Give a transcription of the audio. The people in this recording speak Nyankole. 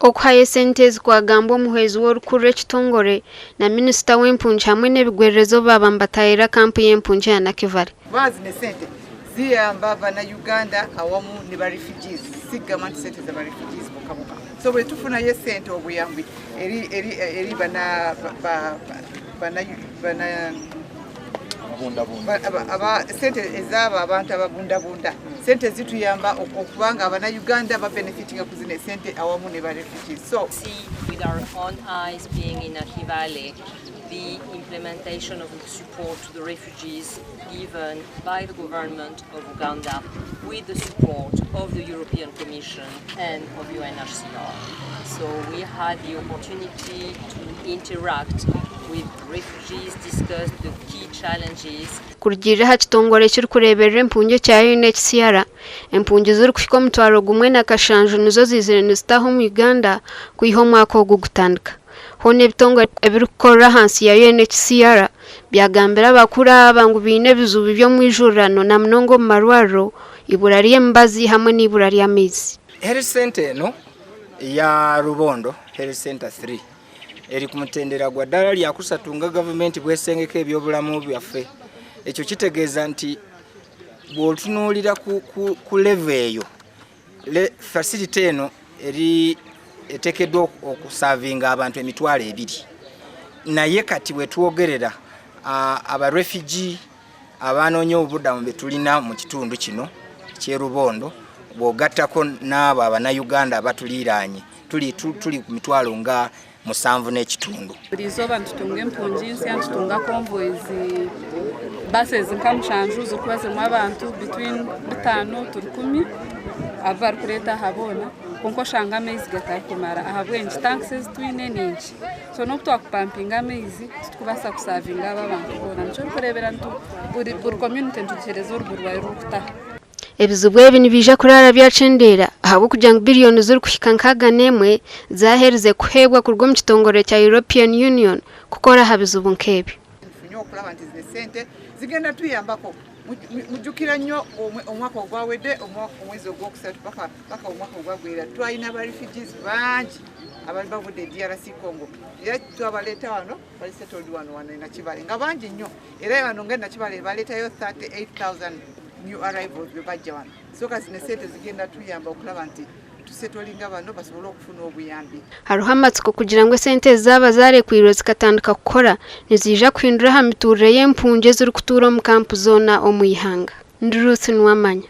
Okuhayo esente ezi kwagambwa omuhwezi w'orukurira ekitongore na minisita w'empungi hamwe n'ebigwererezi obu baaba nibataayaayira kampu y'empungi eya Nakivale. Kuba zino esente ziyamba bana Uganda awamu ne ba refugees sigamba nti sente za ba refugees boka boka so bwetufunayo esente obuyambi eri eri eri bana ba bana bana sente ezaabo abantu ababundabunda sente zituyamba okuba nga abana Uganda ba benefitinga ku zino esente awamu ne ba refugees so see with our own eyes being in Nakivale the implementation of the support to the refugees given by the government of Uganda with the support of the European Commission and of UNHCR. So we had the opportunity to interact with refugees, discuss the key challenges. Kurugiirira aha kitongore ekirikureeberera empungi ekya UNHCR, empungi zirikuhika omutwaro gumwe na kashanju nizo ziizire nizitaaha omu Uganda kwiha omwaka ogu gutandika. Hoona ebitongore ebirikukorera ahansi ya UNHCR byagambira abakuru aba ngu baine ebizibu by'omwijurirano na munonga omu marwariro, eibura ry'emibazi hamwe n'eibura ry'amaizi. Health Centre eno eya Rubondo Health Centre 3 eri ku mutendera gwa ddaala lya kusatu nga gavumenti bwesengeka ebyobulamu byaffe. Ekyo kitegeeza nti bw'otunuulira ku, ku, ku level eyo le, facility eno eri eteekeddwa okusavinga abantu 2000 naye kati wetwogerera aba refugee abanoonya obubudamu betulina mu kitundu kino kyerubondo bw'ogattako n'abo abanayuganda abatuliiraanye tuli, tuli ku mitwalo nga 7 n'ekitundu. Buri izooba nitutunga empungi nsya, nitutunga convoys buses nka 7 zirikuba zirimu abantu between 5 to 10 abu barikureeta aha boona kwonka oshanga amaizi gatarikumara ahabw'enki tanks ezi twine ni nkye so n'obu twakupampinga amaizi titukubaasa kusavinga abo abantu boona nikyo orikureebera ntu buri community nitugiheereza orugo rwayo rw'okutaha. Ebizibu ebi nibiija kuraara byakyendeera ahabw'okugira ngu biriyoni zirikuhika 61 zaaherize kuheebwa kuruga omu kitongore kya European Union kukora aha bizibu nk'ebi. Nfunye okulaba nti zino esente zigenda tuyambako mujjukira nnyo omwaka ogwawedde omwezi ogwokusatu paka paka omwaka ogwagwera twalina ba refugees bangi abali bavudde e DRC Congo era twabaleeta wano bali settled wano wano e Nakivale nga bangi nnyo era wano nga e Nakivale baleetayo 38000 new arrivals be bajja wano so kati zino esente zigenda tuyamba okulaba nti tusetolinga bano basobole okufuna obuyambi. Hariho amatsiko kugira ngu esente ezi zaaba zarekwirwe zikatandika kukora niziija kuhindura aha mituurire y'empungi ezirikutuura omu kampu zoona omu ihanga. Ndi Ruth Nuwamanya.